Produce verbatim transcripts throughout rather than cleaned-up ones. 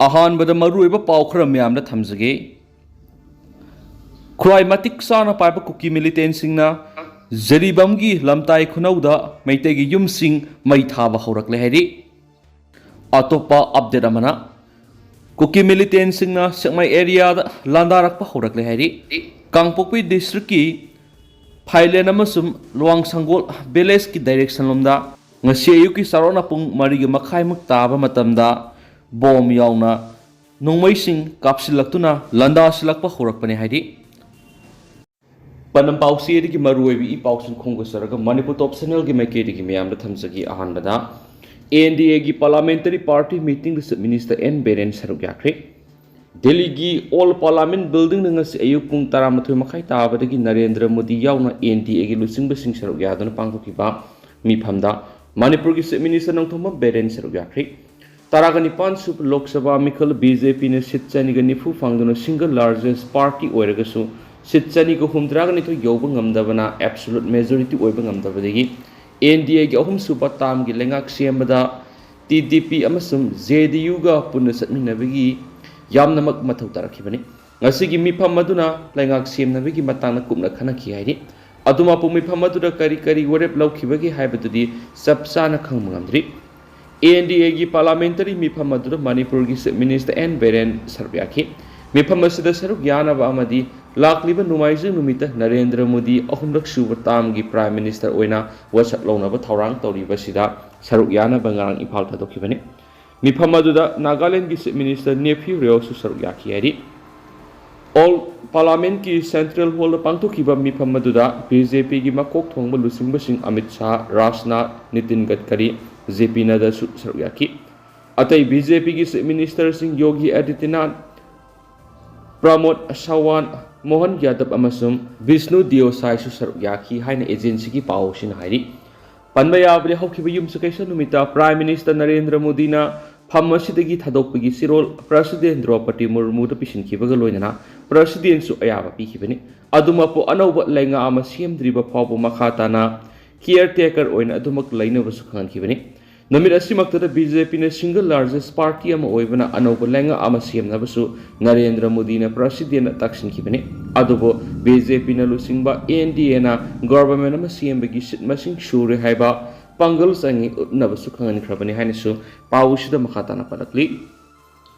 ꯑꯍꯥꯟꯕꯗ ꯃꯔꯨꯑꯣꯏꯕ ꯄꯥꯎ ꯈꯔ ꯃꯌꯥꯝꯗ ꯊꯝꯖꯒꯦ꯫ ꯈꯨꯠꯂꯥꯏ ꯃꯇꯤꯛ ꯆꯥꯅ ꯄꯥꯏꯕ ꯀꯨꯀꯤ ꯃꯤꯂꯤꯇꯦꯟꯁꯤꯡꯅ ꯖꯤꯔꯤꯕꯥꯝꯒꯤ ꯂꯝꯇꯥꯏ ꯈꯨꯅꯧꯗ ꯃꯩꯇꯩꯒꯤ ꯌꯨꯝꯁꯤꯡ ꯃꯩ ꯊꯥꯕ ꯍꯧꯔꯛꯂꯦ ꯍꯥꯏꯔꯤ꯫ ꯑꯇꯣꯞꯄ ꯑꯞꯗꯦꯠ ꯑꯃꯅ, ꯀꯨꯀꯤ ꯃꯤꯂꯤꯇꯦꯟꯁꯤꯡꯅ ꯁꯦꯛꯃꯥꯏ ꯑꯦꯔꯤꯌꯥꯗ ꯂꯥꯟꯗꯥꯔꯛꯄ ꯍꯧꯔꯛꯂꯦ ꯍꯥꯏꯔꯤ꯫ ꯀꯥꯡꯄꯣꯛꯄꯤ ꯗꯤꯁꯇ꯭ꯔꯤꯛꯀꯤ ꯐꯥꯏꯂꯦꯟ ꯑꯃꯁꯨꯡ ꯂꯨꯋꯥꯡ ꯁꯪꯒꯣꯜ ꯚꯤꯂꯦꯖꯀꯤ ꯗꯥꯏꯔꯦꯛꯁꯟ ꯂꯣꯝꯗ ꯉꯁꯤ ꯑꯌꯨꯛꯀꯤ ꯆꯥꯎꯔꯥꯛꯅ ꯄꯨꯡ ꯃꯔꯤꯒꯤ ꯃꯈꯥꯏꯃꯨꯛ ꯇꯥꯕ ꯃꯇꯝꯗ ꯕꯣꯝ ꯌꯥꯎꯅ ꯅꯣꯡꯃꯩꯁꯤꯡ ꯀꯥꯞꯁꯤꯜꯂꯛꯇꯨꯅ ꯂꯥꯟꯗꯥꯁꯤꯜꯂꯛꯄ ꯍꯧꯔꯛꯄꯅꯤ ꯍꯥꯏꯔꯤ꯫ ꯄꯥꯟꯗꯝ ꯄꯥꯎꯆꯦꯗꯒꯤ ꯃꯔꯨꯑꯣꯏꯕ ꯏ ꯄꯥꯎꯁꯤꯡ ꯈꯣꯝꯒꯠꯆꯔꯒ ꯃꯅꯤꯄꯨꯔ ꯇꯣꯞ ꯆꯦꯅꯦꯜꯒꯤ ꯃꯥꯏꯀꯩꯗꯒꯤ ꯃꯌꯥꯝꯗ ꯊꯝꯖꯒꯦ꯫ ꯑꯍꯥꯟꯕꯗ, ꯑꯦꯟ ꯗꯤ ꯑꯦꯒꯤ ꯄꯥꯔꯂꯥꯃꯦꯟꯇꯔꯤ ꯄꯥꯔꯇꯤ ꯃꯤꯇꯤꯡꯗ ꯆꯤꯐ ꯃꯤꯅꯤꯁꯇꯔ ꯑꯦꯟ ꯕꯤꯔꯦꯟ ꯁꯔꯨꯛ ꯌꯥꯈ꯭ꯔꯦ꯫ ꯗꯤꯜꯂꯤꯒꯤ ꯑꯣꯜ ꯄꯥꯔꯂꯥꯃꯦꯟ ꯕꯤꯜꯗꯤꯡꯗ ꯉꯁꯤ ꯑꯌꯨꯛ ꯄꯨꯡ ꯇꯔꯥꯃꯥꯊꯣꯏ ꯃꯈꯥꯏ ꯇꯥꯕꯗꯒꯤ ꯅꯔꯦꯟꯗ꯭ꯔ ꯃꯣꯗꯤ ꯌꯥꯎꯅ ꯑꯦꯟ ꯗꯤ ꯑꯦꯒꯤ ꯂꯨꯆꯤꯡꯕꯁꯤꯡ ꯁꯔꯨꯛ ꯌꯥꯗꯨꯅ ꯄꯥꯡꯊꯣꯛꯈꯤꯕ ꯃꯤꯐꯝꯗ ꯃꯅꯤꯄꯨꯔꯒꯤ ꯆꯤꯐ ꯃꯤꯅꯤꯁꯇꯔ ꯅꯣꯡꯊꯣꯝꯕꯝ ꯕꯤꯔꯦꯟ ꯁꯔꯨꯛ ꯌꯥꯈ꯭ꯔꯦ꯫ ꯇꯔꯥꯒ ꯅꯤꯄꯥꯟ ꯁꯨꯕ ꯂꯣꯛ ꯁꯚꯥ ꯃꯤꯈꯜ ꯕꯤ ꯖꯦ ꯄꯤꯅ ꯁꯤꯠ ꯆꯅꯤꯒ ꯅꯤꯐꯨ ꯐꯪꯗꯨꯅ ꯁꯤꯡꯒꯜ ꯂꯥꯔꯖꯦꯁ ꯄꯥꯔꯇꯤ ꯑꯣꯏꯔꯒꯁꯨ, ꯁꯤꯠ ꯆꯅꯤꯒ ꯍꯨꯝꯗ꯭ꯔꯥꯒ ꯅꯤꯊꯣꯏ ꯌꯧꯕ ꯉꯝꯗꯕꯅ, ꯑꯦꯕꯁꯣꯂꯨꯠ ꯃꯦꯖꯣꯔꯤꯇꯤ ꯑꯣꯏꯕ ꯉꯝꯗꯕꯗꯒꯤ, ꯑꯦꯟ ꯗꯤ ꯑꯦꯒꯤ ꯑꯍꯨꯝꯁꯨꯕ ꯇꯥꯝꯒꯤ ꯂꯩꯉꯥꯛ ꯁꯦꯝꯕꯗ ꯇꯤ ꯗꯤ ꯄꯤ ꯑꯃꯁꯨꯡ ꯖꯦ ꯗꯤ ꯌꯨꯒ ꯄꯨꯟꯅ ꯆꯠꯃꯤꯟꯅꯕꯒꯤ ꯌꯥꯝꯅꯃꯛ ꯃꯊꯧ ꯇꯥꯔꯛꯈꯤꯕꯅꯤ꯫ ꯉꯁꯤꯒꯤ ꯃꯤꯐꯝ ꯑꯗꯨꯅ ꯂꯩꯉꯥꯛ ꯁꯦꯝꯅꯕꯒꯤ ꯃꯇꯥꯡꯗ ꯀꯨꯞꯅ ꯈꯟꯅꯈꯤ ꯍꯥꯏꯔꯤ꯫ ꯑꯗꯨꯃꯛꯄꯨ ꯃꯤꯐꯝ ꯑꯗꯨꯗ ꯀꯔꯤ ꯀꯔꯤ ꯋꯥꯔꯦꯞ ꯂꯧꯈꯤꯕꯒꯦ ꯍꯥꯏꯕꯗꯨꯗꯤ ꯆꯞ ꯆꯥꯅ ꯈꯪꯕ ꯉꯝꯗ꯭ꯔꯤ꯫ ꯑꯦꯟ ꯗꯤ ꯑꯦꯒꯤ ꯄꯥꯔꯂꯥꯃꯦꯟꯇꯔꯤ ꯃꯤꯐꯝ ꯑꯗꯨꯗ ꯃꯅꯤꯄꯨꯔꯒꯤ ꯆꯤꯐ ꯃꯤꯅꯤꯁꯇꯔ ꯑꯦꯟ ꯕꯤꯔꯦꯟ ꯁꯔꯨꯛ ꯌꯥꯈꯤ꯫ ꯃꯤꯐꯝ ꯑꯁꯤꯗ ꯁꯔꯨꯛ ꯌꯥꯅꯕ ꯑꯃꯗꯤ ꯂꯥꯛꯂꯤꯕ ꯅꯣꯡꯃꯥꯏꯖꯤꯡ ꯅꯨꯃꯤꯠꯇ ꯅꯔꯦꯟꯗ꯭ꯔ ꯃꯣꯗꯤ ꯑꯍꯨꯝꯂꯛ ꯁꯨꯕ ꯇꯥꯝꯒꯤ ꯄ꯭ꯔꯥꯏꯝ ꯃꯤꯅꯤꯁꯇꯔ ꯑꯣꯏꯅ ꯋꯥꯁꯛ ꯂꯧꯅꯕ ꯊꯧꯔꯥꯡ ꯇꯧꯔꯤꯕꯁꯤꯗ ꯁꯔꯨꯛ ꯌꯥꯅꯕ ꯉꯔꯥꯡ ꯏꯝꯐꯥꯜ ꯊꯥꯗꯣꯛꯈꯤꯕꯅꯤ꯫ ꯃꯤꯐꯝ ꯑꯗꯨꯗ ꯅꯥꯒꯥꯂꯦꯟꯗꯒꯤ ꯆꯤꯐ ꯃꯤꯅꯤꯁꯇꯔ ꯅꯦꯐ꯭ꯌꯨ ꯔꯤꯑꯣꯁꯨ ꯁꯔꯨꯛ ꯌꯥꯈꯤ ꯍꯥꯏꯔꯤ꯫ ꯑꯣꯜ ꯄꯥꯔꯂꯥꯃꯦꯟꯠꯀꯤ ꯁꯦꯟꯇ꯭ꯔꯦꯜ ꯍꯣꯜꯗ ꯄꯥꯡꯊꯣꯛꯈꯤꯕ ꯃꯤꯐꯝ ꯑꯗꯨꯗ ꯕꯤ ꯖꯦ ꯄꯤꯒꯤ ꯃꯀꯣꯛ ꯊꯣꯡꯕ ꯂꯨꯆꯤꯡꯕꯁꯤꯡ ꯑꯃꯤꯠ ꯁꯥꯍ, ꯔꯥꯖꯅꯥꯊ, ꯅꯤꯇꯤꯟ ꯒꯗꯀꯔꯤ, ꯖꯦ ꯄꯤ ꯅꯗ꯭ꯗꯥꯁꯨ ꯁꯔꯨꯛ ꯌꯥꯈꯤ꯫ ꯑꯇꯩ ꯕꯤ ꯖꯦ ꯄꯤꯒꯤ ꯆꯤꯐ ꯃꯤꯅꯤꯁꯇꯔꯁꯤꯡ ꯌꯣꯒꯤ ꯑꯗꯤꯇ꯭ꯌꯅꯥꯊ, ꯄ꯭ꯔꯃꯣꯗ ꯁꯥꯋꯥꯟꯠ, ꯃꯣꯍꯟ ꯌꯥꯗꯕ ꯑꯃꯁꯨꯡ ꯕꯤꯁꯅꯨ ꯗꯤꯑꯣ ꯁꯥꯏꯁꯨ ꯁꯔꯨꯛ ꯌꯥꯈꯤ ꯍꯥꯏꯅ ꯑꯦꯖꯦꯟꯁꯤꯒꯤ ꯄꯥꯎꯁꯤꯅ ꯍꯥꯏꯔꯤ꯫ ꯄꯟꯕ ꯌꯥꯕꯗꯤ, ꯍꯧꯈꯤꯕ ꯌꯨꯝꯁꯀꯩꯁ ꯅꯨꯃꯤꯠꯇ ꯄ꯭ꯔꯥꯏꯝ ꯃꯤꯅꯤꯁꯇꯔ ꯅꯔꯦꯟꯗ꯭ꯔ ꯃꯣꯗꯤꯅ ꯐꯝ ꯑꯁꯤꯗꯒꯤ ꯊꯥꯗꯣꯛꯄꯒꯤ ꯆꯦꯔꯣꯜ ꯄ꯭ꯔꯁꯤꯗꯦꯟ ꯗ꯭ꯔꯧꯄꯗꯤ ꯃꯨꯔꯃꯨꯗ ꯄꯤꯁꯤꯟꯈꯤꯕꯒ ꯂꯣꯏꯅꯅ ꯄ꯭ꯔꯁꯤꯗꯦꯟꯁꯨ ꯑꯌꯥꯕ ꯄꯤꯈꯤꯕꯅꯤ꯫ ꯑꯗꯨꯃꯛꯄꯨ ꯑꯅꯧꯕ ꯂꯩꯉꯥꯛ ꯑꯃ ꯁꯦꯝꯗ꯭ꯔꯤꯕ ꯐꯥꯎꯕ ꯃꯈꯥ ꯇꯥꯅ ꯀꯤꯌꯔ ꯇꯦꯀꯔ ꯑꯣꯏꯅ ꯑꯗꯨꯃꯛ ꯂꯩꯅꯕꯁꯨ ꯈꯪꯍꯟꯈꯤꯕꯅꯤ꯫ ꯅꯨꯃꯤꯠ ꯑꯁꯤꯃꯛꯇꯗ ꯕꯤ ꯖꯦ ꯄꯤꯅ single largest party ꯑꯃ ꯑꯣꯏꯕꯅ ꯑꯅꯧꯕ ꯂꯩꯉꯥꯛ ꯑꯃ ꯁꯦꯝꯅꯕꯁꯨ ꯅꯔꯦꯟꯗ꯭ꯔ ꯃꯣꯗꯤꯅ presidentꯅ ꯇꯛꯁꯤꯟꯈꯤꯕꯅꯤ꯫ ꯑꯗꯨꯕꯨ ꯕꯤ ꯖꯦ ꯄꯤꯅ ꯂꯨꯆꯤꯡꯕ ꯑꯦꯟ ꯗꯤ ꯑꯦꯅ government ꯑꯃ ꯁꯦꯝꯕꯒꯤ seat ꯃꯁꯤꯡ ꯁꯨꯔꯦ ꯍꯥꯏꯕ ꯄꯥꯡꯒꯜ ꯆꯪꯉꯤ ꯎꯠꯅꯕꯁꯨ ꯈꯪꯍꯟꯈ꯭ꯔꯕꯅꯤ ꯍꯥꯏꯅꯁꯨ ꯄꯥꯎꯁꯤꯗ ꯃꯈꯥ ꯇꯥꯅ ꯄꯜꯂꯛꯂꯤ꯫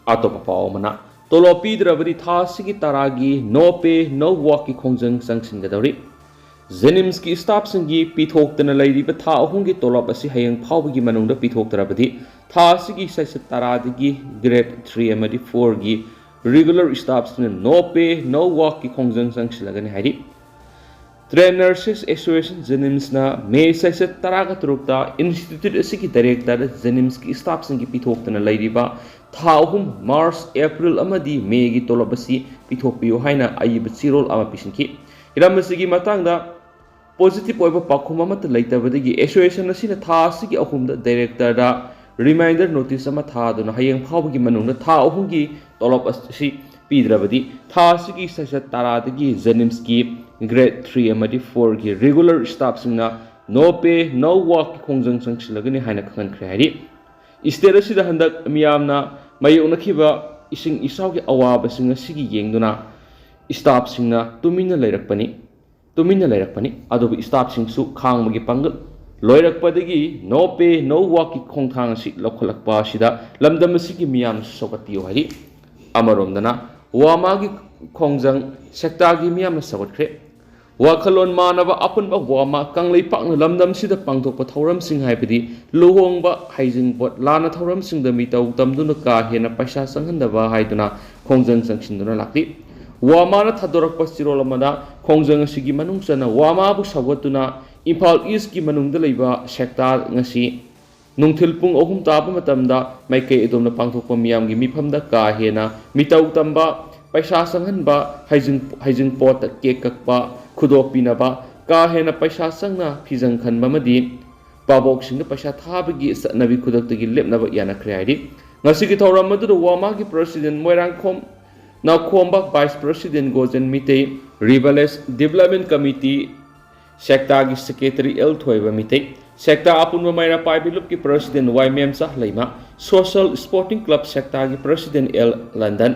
ꯑꯇꯣꯞꯄ ꯄꯥꯎ ꯑꯃꯅ, ꯇꯣꯂꯣꯞ ꯄꯤꯗ꯭ꯔꯕꯗꯤ ꯊꯥ ꯑꯁꯤꯒꯤ ꯇꯔꯥꯒꯤ no pay no workꯀꯤ ꯈꯣꯡꯖꯪ ꯆꯪꯁꯤꯟꯒꯗꯧꯔꯤ꯫ JNIMSꯀꯤ staffꯁꯤꯡꯒꯤ ꯄꯤꯊꯣꯛꯇꯅ ꯂꯩꯔꯤꯕ ꯊꯥ ꯑꯍꯨꯝꯒꯤ ꯇꯣꯂꯣꯞ ꯑꯁꯤ ꯍꯌꯦꯡ ꯐꯥꯎꯕꯒꯤ ꯃꯅꯨꯡꯗ ꯄꯤꯊꯣꯛꯇ꯭ꯔꯕꯗꯤ ꯊꯥ ꯑꯁꯤꯒꯤ ꯁꯦꯁꯟ ꯇꯔꯥꯗꯒꯤ grade three ꯑꯃꯗꯤ fourꯒꯤ regular staffꯁꯤꯡꯅ no pay no workꯀꯤ ꯈꯣꯡꯖꯪ ꯆꯪꯁꯤꯜꯂꯒꯅꯤ ꯍꯥꯏꯔꯤ꯫ Trained Nurses Association JNIMSꯅ ꯃꯦ ꯁꯦꯁꯟ ꯇꯔꯥꯒ ꯇꯔꯨꯛꯇ institute ꯑꯁꯤꯒꯤ directorꯗ JNIMSꯀꯤ staffꯁꯤꯡꯒꯤ ꯄꯤꯊꯣꯛꯇꯅ ꯂꯩꯔꯤꯕ ꯊꯥ ꯑꯍꯨꯝ, March, April ꯑꯃꯗꯤ Mayꯒꯤ ꯇꯣꯂꯣꯞ ꯑꯁꯤ ꯄꯤꯊꯣꯛꯄꯤꯌꯨ ꯍꯥꯏꯅ ꯑꯏꯕ ꯆꯦꯔꯣꯜ ꯑꯃ ꯄꯤꯁꯤꯟꯈꯤ꯫ ꯍꯤꯔꯝ ꯑꯁꯤꯒꯤ ꯃꯇꯥꯡꯗ positive ꯑꯣꯏꯕ ꯄꯥꯎꯈꯨꯝ ꯑꯃꯠꯇ ꯂꯩꯇꯕꯗꯒꯤ association ꯑꯁꯤꯅ ꯊꯥ ꯑꯁꯤꯒꯤ ꯑꯍꯨꯝꯗ directorꯗ reminder notice ꯑꯃ ꯊꯥꯗꯨꯅ ꯍꯌꯦꯡ ꯐꯥꯎꯕꯒꯤ ꯃꯅꯨꯡꯗ ꯊꯥ ꯑꯍꯨꯝꯒꯤ ꯇꯣꯂꯣꯞ ꯑꯁꯤ ꯄꯤꯗ꯭ꯔꯕꯗꯤ ꯊꯥ ꯑꯁꯤꯒꯤ ꯁꯦꯁꯟ ꯇꯔꯥꯗꯒꯤ JNIMSꯀꯤ grade three ꯑꯃꯗꯤ fourꯒꯤ regular staffꯁꯤꯡꯅ no pay no workꯀꯤ ꯈꯣꯡꯖꯪ ꯆꯪꯁꯤꯜꯂꯒꯅꯤ ꯍꯥꯏꯅ ꯈꯪꯍꯟꯈ꯭ꯔꯦ ꯍꯥꯏꯔꯤ꯫ State ꯑꯁꯤꯗ ꯍꯟꯗꯛ ꯃꯤꯌꯥꯝꯅ ꯃꯥꯌꯣꯛꯅꯈꯤꯕ ꯏꯁꯤꯡ ꯏꯆꯥꯎꯒꯤ ꯑꯋꯥꯕꯁꯤꯡ ꯑꯁꯤꯒꯤ ꯌꯦꯡꯗꯨꯅ staffꯁꯤꯡꯅ ꯇꯨꯃꯤꯟꯅ ꯂꯩꯔꯛꯄꯅꯤ꯫ ꯇꯨꯃꯤꯟꯅ ꯂꯩꯔꯛꯄꯅꯤ꯫ ꯑꯗꯨꯕꯨ staffꯁꯤꯡꯁꯨ ꯈꯥꯡꯕꯒꯤ ꯄꯥꯡꯒꯜ ꯂꯣꯏꯔꯛꯄꯗꯒꯤ no pay no workꯀꯤ ꯈꯣꯡꯊꯥꯡ ꯑꯁꯤ ꯂꯧꯈꯠꯂꯛꯄ ꯑꯁꯤꯗ ꯂꯝꯗꯝ ꯑꯁꯤꯒꯤ ꯃꯤꯌꯥꯝꯅꯁꯨ ꯁꯧꯒꯠꯄꯤꯌꯨ ꯍꯥꯏꯔꯤ꯫ ꯑꯃꯔꯣꯝꯗꯅ ꯋꯥꯃꯥꯒꯤ ꯈꯣꯡꯖꯪ sectorꯒꯤ ꯃꯤꯌꯥꯝꯅ ꯁꯧꯒꯠꯈ꯭ꯔꯦ꯫ ꯋꯥꯈꯜꯂꯣꯟ ꯃꯥꯟꯅꯕ ꯑꯄꯨꯟꯕ ꯋꯥꯃꯥ ꯀꯪꯂꯩꯄꯥꯛꯅ ꯂꯝꯗꯝꯁꯤꯗ ꯄꯥꯡꯊꯣꯛꯄ ꯊꯧꯔꯝꯁꯤꯡ ꯍꯥꯏꯕꯗꯤ ꯂꯨꯍꯣꯡꯕ, ꯍꯩꯖꯤꯡꯄꯣꯠ, ꯂꯥꯟꯅ ꯊꯧꯔꯝꯁꯤꯡꯗ ꯃꯤꯇꯧ ꯇꯝꯗꯨꯅ ꯀꯥ ꯍꯦꯟꯅ ꯄꯩꯁꯥ ꯆꯪꯍꯟꯗꯕ ꯍꯥꯏꯗꯨꯅ ꯈꯣꯡꯖꯪ ꯆꯪꯁꯤꯟꯗꯨꯅ ꯂꯥꯛꯂꯤ꯫ ꯋꯥꯃꯥꯅ ꯊꯥꯗꯣꯔꯛꯄ ꯆꯦꯔꯣꯜ ꯑꯃꯗ ꯈꯣꯡꯖꯪ ꯑꯁꯤꯒꯤ ꯃꯅꯨꯡ ꯆꯟꯅ ꯋꯥꯃꯥꯕꯨ ꯁꯧꯒꯠꯇꯨꯅ ꯏꯝꯐꯥꯜ Eastꯀꯤ ꯃꯅꯨꯡꯗ ꯂꯩꯕ sector ꯉꯁꯤ ꯅꯨꯡꯊꯤꯜ ꯄꯨꯡ ꯑꯍꯨꯝ ꯇꯥꯕ ꯃꯇꯝꯗ ꯃꯥꯏꯀꯩ ꯑꯗꯣꯝꯅ ꯄꯥꯡꯊꯣꯛꯄ ꯃꯤꯌꯥꯝꯒꯤ ꯃꯤꯐꯝꯗ ꯀꯥ ꯍꯦꯟꯅ ꯃꯤꯇꯧ ꯇꯝꯕ, ꯄꯩꯁꯥ ꯆꯪꯍꯟꯕ, ꯍꯩꯖꯤꯡ-, ꯍꯩꯖꯤꯡꯄꯣꯠꯇ cake ꯀꯛꯄ, ꯈꯨꯗꯣꯞ ꯄꯤꯅꯕ, ꯀꯥ ꯍꯦꯟꯅ ꯄꯩꯁꯥ ꯆꯪꯅ ꯐꯤꯖꯪ ꯈꯟꯕ ꯑꯃꯗꯤ ꯚꯥꯕꯣꯛꯁꯤꯡꯗ ꯄꯩꯁꯥ ꯊꯥꯕꯒꯤ ꯆꯠꯅꯕꯤ ꯈꯨꯗꯛꯇꯒꯤ ꯂꯦꯞꯅꯕ ꯌꯥꯅꯈ꯭ꯔꯦ ꯍꯥꯏꯔꯤ꯫ ꯉꯁꯤꯒꯤ ꯊꯧꯔꯝ ꯑꯗꯨꯗ ꯋꯥꯃꯥꯒꯤ president Moirangkhom Naokhomba, vice president Gojen Meitei, Rivers Development Committee sectorꯒꯤ secretary L Thoiba Meitei, sector ꯑꯄꯨꯟꯕ ꯃꯩꯔꯥ ꯄꯥꯏꯕꯤ ꯂꯨꯞꯀꯤ president Y Memcha Leima, social sporting club ꯁꯦꯛꯇꯥꯒꯤ ꯄ꯭ꯔꯁꯤꯗꯦꯟ ꯑꯦꯜ ꯂꯟꯗꯟ,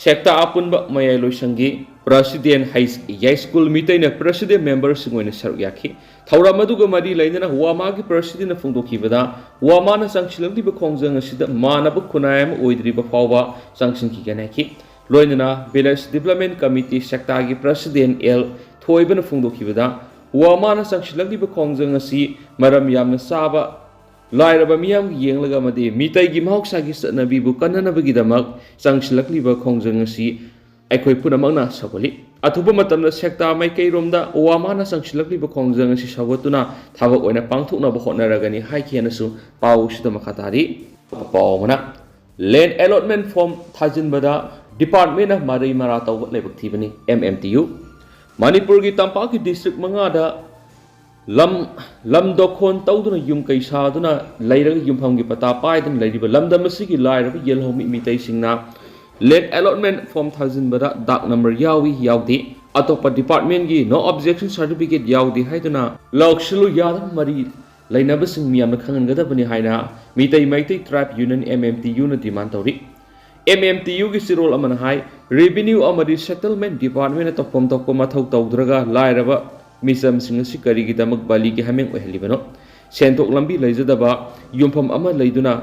ꯁꯦꯛꯇꯥ ꯑꯄꯨꯟꯕ ꯃꯌꯥꯏ ꯂꯣꯏꯁꯪꯒꯤ ꯄ꯭ꯔꯁꯤꯗꯦꯟ ꯍꯩꯆ ꯌꯥꯏꯁ꯭ꯀꯨꯜ ꯃꯤꯇꯩꯅ ꯄ꯭ꯔꯁꯤꯗꯦꯟ ꯃꯦꯝꯕꯔꯁꯤꯡ ꯑꯣꯏꯅ ꯁꯔꯨꯛ ꯌꯥꯈꯤ꯫ ꯊꯧꯔꯝ ꯑꯗꯨꯒ ꯃꯔꯤ ꯂꯩꯅꯅ ꯋꯥꯃꯥꯒꯤ ꯄ꯭ꯔꯁꯤꯗꯦꯟꯅ ꯐꯣꯡꯗꯣꯛꯈꯤꯕꯗ, ꯋꯥꯃꯥꯅ ꯆꯪꯁꯤꯜꯂꯛꯂꯤꯕ ꯈꯣꯡꯖꯪ ꯑꯁꯤꯗ ꯃꯥꯟꯅꯕ ꯈꯨꯟꯅꯥꯏ ꯑꯃ ꯑꯣꯏꯗ꯭ꯔꯤꯕ ꯐꯥꯎꯕ ꯆꯪꯁꯤꯟꯈꯤꯒꯅꯤ ꯍꯥꯏꯈꯤ꯫ ꯂꯣꯏꯅꯅ ꯚꯤꯂꯦꯖ ꯗꯤꯕ꯭ꯂꯞꯃꯦꯟ ꯀꯃꯤꯇꯤ ꯁꯦꯛꯇꯥꯒꯤ ꯄ꯭ꯔꯁꯤꯗꯦꯟ ꯑꯦꯜ ꯊꯣꯏꯕꯅ ꯐꯣꯡꯗꯣꯛꯈꯤꯕꯗ, ꯋꯥꯃꯥꯅ ꯆꯪꯁꯤꯜꯂꯛꯂꯤꯕ ꯈꯣꯡꯖꯪ ꯑꯁꯤ ꯃꯔꯝ ꯌꯥꯝꯅ ꯆꯥꯕ, ꯂꯥꯏꯔꯕ ꯃꯤꯌꯥꯝꯒꯤ ꯌꯦꯡꯂꯒ ꯑꯃꯗꯤ ꯃꯤꯇꯩꯒꯤ ꯃꯍꯧꯁꯥꯒꯤ ꯆꯠꯅꯕꯤꯕꯨ ꯀꯟꯅꯅꯕꯒꯤꯗꯃꯛ ꯆꯪꯁꯤꯜꯂꯛꯂꯤꯕ ꯈꯣꯡꯖꯪ ꯑꯁꯤ ꯑꯩꯈꯣꯏ ꯄꯨꯝꯅꯃꯛꯅ ꯁꯧꯒꯠꯂꯤ꯫ ꯑꯊꯨꯕ ꯃꯇꯝꯗ ꯁꯦꯛꯇꯥ ꯃꯥꯏꯀꯩꯔꯣꯝꯗ ꯋꯥꯃꯥꯅ ꯆꯪꯁꯤꯜꯂꯛꯂꯤꯕ ꯈꯣꯡꯖꯪ ꯑꯁꯤ ꯁꯧꯒꯠꯇꯨꯅ ꯊꯕꯛ ꯑꯣꯏꯅ ꯄꯥꯡꯊꯣꯛꯅꯕ ꯍꯣꯠꯅꯔꯒꯅꯤ ꯍꯥꯏꯈꯤ ꯍꯥꯏꯅꯁꯨ ꯄꯥꯎꯁꯤꯗ ꯃꯈꯥ ꯇꯥꯔꯤ꯫ ꯄꯥꯎ ꯑꯃꯅ, ꯂꯦꯟ ꯑꯦꯂꯣꯠꯃꯦꯟ ꯐꯣꯔꯝ ꯊꯥꯖꯤꯟꯕꯗ ꯗꯤꯄꯥꯔꯠꯃꯦꯟꯅ ꯃꯔꯩ ꯃꯔꯥ ꯇꯧꯕ ꯂꯥꯏꯕꯛ ꯊꯤꯕꯅꯤ, ꯑꯦꯝ ꯑꯦꯝ ꯇꯤ ꯌꯨ꯫ ꯃꯅꯤꯄꯨꯔꯒꯤ ꯇꯝꯄꯥꯛꯀꯤ ꯗꯤꯁꯇ꯭ꯔꯤꯛ ꯃꯉꯥꯗ ꯂꯝ, ꯂꯝ ꯗꯣꯈꯣꯟ ꯇꯧꯗꯨꯅ ꯌꯨꯝ ꯀꯩ ꯁꯥꯗꯨꯅ ꯂꯩꯔꯒ ꯌꯨꯝꯐꯝꯒꯤ ꯄꯇꯥ ꯄꯥꯏꯗꯨꯅ ꯂꯩꯔꯤꯕ ꯂꯝꯗꯝ ꯑꯁꯤꯒꯤ ꯂꯥꯏꯔꯕ ꯌꯦꯜꯍꯧꯃꯤ ꯃꯤꯇꯩꯁꯤꯡꯅ ꯂꯦꯟ ꯑꯦꯂꯣꯠꯃꯦꯟ ꯐꯣꯔꯝ ꯊꯥꯖꯤꯟꯕꯗ ꯗꯥꯛ ꯅꯝꯕꯔ ꯌꯥꯎꯏ ꯌꯥꯎꯗꯦ, ꯑꯇꯣꯞꯄ ꯗꯤꯄꯥꯔꯠꯃꯦꯟꯒꯤ ꯅꯣ ꯑꯣꯕꯖꯦꯛꯁꯟ ꯁꯥꯔꯇꯤꯐꯤꯀꯦꯠ ꯌꯥꯎꯗꯦ ꯍꯥꯏꯗꯨꯅ ꯂꯧꯁꯤꯜꯂꯨ ꯌꯥꯗꯕ ꯃꯔꯤ ꯂꯩꯅꯕꯁꯤꯡ ꯃꯤꯌꯥꯝꯅ ꯈꯪꯍꯟꯒꯗꯕꯅꯤ ꯍꯥꯏꯅ ꯃꯤꯇꯩ ꯃꯩꯇꯩ ꯇ꯭ꯔꯥꯏꯕ ꯌꯨꯅꯤꯌꯟ, ꯑꯦꯝ ꯑꯦꯝ ꯇꯤ ꯌꯨꯅ ꯗꯤꯃꯥꯟ ꯇꯧꯔꯤ꯫ ꯑꯦꯝ ꯑꯦꯝ ꯇꯤ ꯌꯨꯒꯤ ꯆꯦꯔꯣꯜ ꯑꯃꯅ ꯍꯥꯏ, ꯔꯦꯚꯤꯅ꯭ꯌꯨ ꯑꯃꯗꯤ ꯁꯦꯇꯜꯃꯦꯟ ꯗꯤꯄꯥꯔꯠꯃꯦꯟꯅ ꯇꯧꯐꯝ ꯊꯣꯛꯄ ꯃꯊꯧ ꯇꯧꯗ꯭ꯔꯒ ꯂꯥꯏꯔꯕ ꯃꯤꯆꯝꯁꯤꯡ ꯑꯁꯤ ꯀꯔꯤꯒꯤꯗꯃꯛ ꯕꯂꯤꯒꯤ ꯍꯥꯃꯦꯡ ꯑꯣꯏꯍꯜꯂꯤꯕꯅꯣ? ꯁꯦꯟꯊꯣꯛ ꯂꯝꯕꯤ ꯂꯩꯖꯗꯕ, ꯌꯨꯝꯐꯝ ꯑꯃ ꯂꯩꯗꯨꯅ